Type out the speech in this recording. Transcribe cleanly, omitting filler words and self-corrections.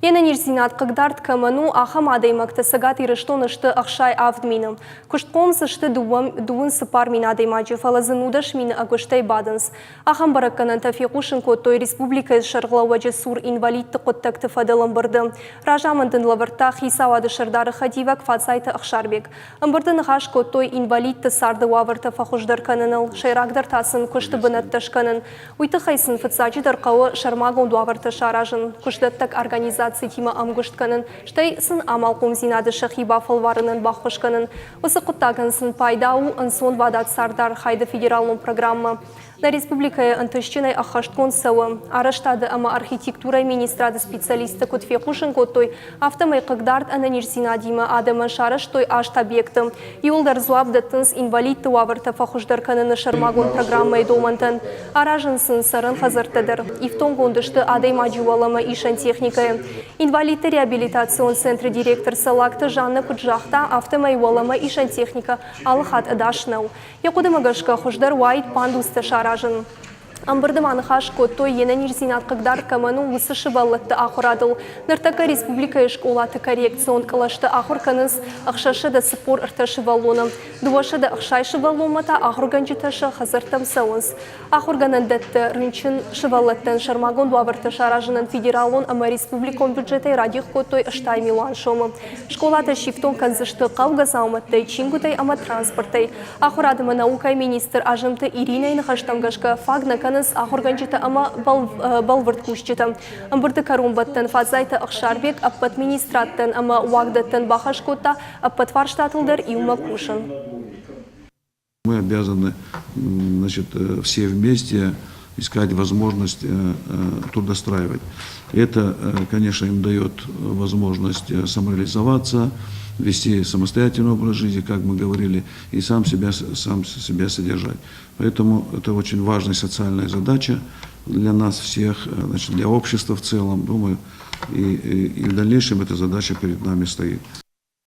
Йе нӕниздзинад хъыгдард кӕмӕн у, ахӕм адӕймӕгтӕ Цӕгат Ирыстоны сты 67 мины. Куыстхъом дзы сты 34 мин адӕймаджы, фӕлӕ дзы 19 мины ӕгуыстӕй бадынц. Ахӕм бӕрӕггӕнӕнтӕ фехъусын кодтой республикӕйы сӕргълӕууӕджы цур инвалидты хъуыддӕгты фӕдыл ӕмбырды. Разамынд ын лӕвӕрдта хицауады сӕрдары хӕдивӕг Фадзайты Ӕхсарбег. Ӕмбырды ныхас кодтой инвалидты царды уавӕртӕ фӕхуыздӕр кӕныныл, сӕйрагдӕр та сын куысты бынӕттӕ скӕнын. Уый тыххӕй сын фыццаджыдӕр хъӕуы сӕрмагонд уавӕртӕ саразын, куыстдӕттӕг организацитимӕ ӕмгуыст кӕнын, стӕй сын амалхъомдзинады сӕхи бафӕлварынӕн баххуыс кӕнын. Уыцы хъуыддагӕн сын пайда у ӕнцонвадат цардархайды федералон программӕ. Нӕ республикӕйы ӕнтыстджынӕй ӕххӕстгонд цӕуы. Арӕзтады ӕмӕ архитектурӕйы министрады специалисттӕ куыд фехъусын кодтой, афтӕмӕй хъыгдард ӕнӕниздзинадимӕ адӕмӕн сарӕзтой аст объекты. Иуылдӕр дзуапп дӕттынц инвалидты уавӕртӕ фӕхуыздӕр кӕныны сӕрмагонд программӕйы домӕнтӕн. Аразынц сын цӕрӕн хӕдзӕрттӕ дӕр. Ифтонггонд сты адӕймаджы уӕлӕмӕ исӕн техникӕйы. Инвалидты реабилитацион центры директор Цӕллагты Жаннӕ куыд загъта, афтӕмӕй уӕлӕмӕ исӕн техникӕ алыхатт ӕдас нӕу. Йӕ хъуыдымӕ гӕсгӕ хуыздӕр уаид пандустӕ саразын. Ӕмбырды ма ныхас кодтой, йе нӕниздзинад хъыгдард кӕмӕн у, уыцы сывӕллӕтты ахуырадыл. Ныртӕккӕ республикӕйы скъолаты коррекцион кълӕсты ахуыр кӕнынц 643 сывӕллоны. 260 сывӕллонмӕ та ахуыргӕнджытӕ сӕ хӕдзӕрттӕм цӕуынц. Ахуыргӕнӕндӕтты рынчын сывӕллӕттӕн сӕрмагонд уавӕртӕ саразынӕн федералон ӕмӕ республикон бюджетӕй радих кодтой 80 милуан сомы. Скъолатӕ сифтонг кӕндзысты хъӕугӕ дзаумӕттӕй, чингуытӕй ӕмӕ транспортӕй. Ахуырад ӕмӕ наукӕйы министр Азымты Иринӕйы ныхӕстӕм гӕсгӕ, фаг нӕ кӕнынц ахуыргӕнджытӕ ӕмӕ бӕлвырд кусджытӕ. Ӕмбырды кӕронбӕттӕн Фадзайты Ӕхсарбег ӕппӕт министрадтӕн ӕмӕ уагдӕттӕн бахӕс кодта ӕппӕт фарстатыл дӕр иумӕ кусын. Мы обязаны, значит, все вместе искать возможность трудостраивать. Это, конечно, им дает возможность самореализоваться, вести самостоятельный образ жизни, как мы говорили, и сам себя содержать. Поэтому это очень важная социальная задача для нас всех, значит, для общества в целом, думаю, и в дальнейшем эта задача перед нами стоит.